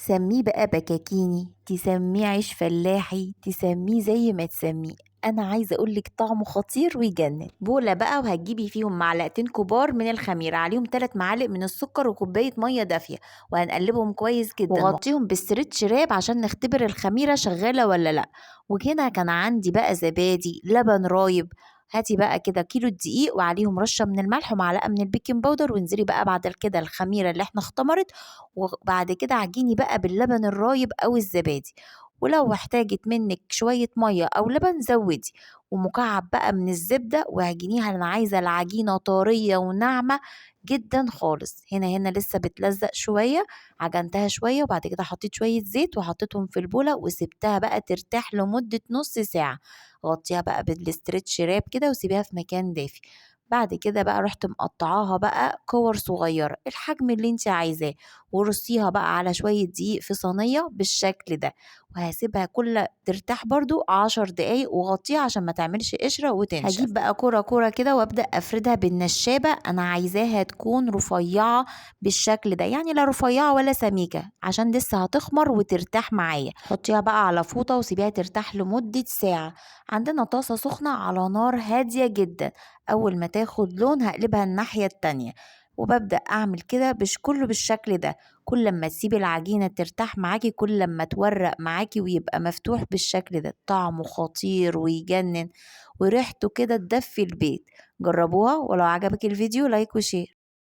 سميه بقى بكاكيني، تسميه عيش فلاحي، تسميه زي ما تسميه، انا عايزه اقولك طعمه خطير ويجنن. بوله بقى وهتجيبي فيهم معلقتين كبار من الخميره، عليهم 3 معالق من السكر وكوبايه مية دافيه، وهنقلبهم كويس جدا وغطيهم بال stretch wrap عشان نختبر الخميره شغالة ولا لا. وهنا كان عندي بقى زبادي، لبن رايب. هاتي بقى كده كيلو الدقيق وعليهم رشه من الملح ومعلقة من ال baking powder، وانزلي بقى بعد كده الخميره اللي احنا اختمرت، وبعد كده عجيني بقى باللبن الرايب او الزبادي، ولو احتاجت منك شوية مية أو لبن زودي، ومكعب بقى من الزبدة واعجنيها. أنا عايزة العجينة طرية وناعمة جدا خالص. هنا لسه بتلزق شوية، عجنتها شوية وبعد كده حطيت شوية زيت وحطيتهم في البولة وسبتها بقى ترتاح لمدة نص ساعة. غطيها بقى بال stretch wrap كده وسيبيها في مكان دافي. بعد كده بقى رحت مقطعاها بقى كور صغيرة الحجم اللي انت عايزاه، ورصيها بقى على شوية دقيق في صينية بالشكل ده، وهسيبها كل ترتاح برضو 10 دقايق، وغطيها عشان ما تعملش قشرة وتنشف. هجيب بقى كرة كرة كده وابدأ افردها بالنشابة. انا عايزاها تكون رفيعة بالشكل ده، يعني لا رفيعة ولا سميكة عشان لسه هتخمر وترتاح معايا. حطيها بقى على فوطة وسيبيها ترتاح لمدة ساعة. عندنا طاسة سخنة على نار هادية جدا، اول ما تاخد لون هقلبها الناحية التانية، وببدأ اعمل كده كله بالشكل ده. كل لما تسيبي العجينة ترتاح معاكي كل لما تورق معاكي ويبقى مفتوح بالشكل ده. طعمه خطير ويجنن وريحته كده تدفي البيت. جربوها، ولو عجبك الفيديو like و share.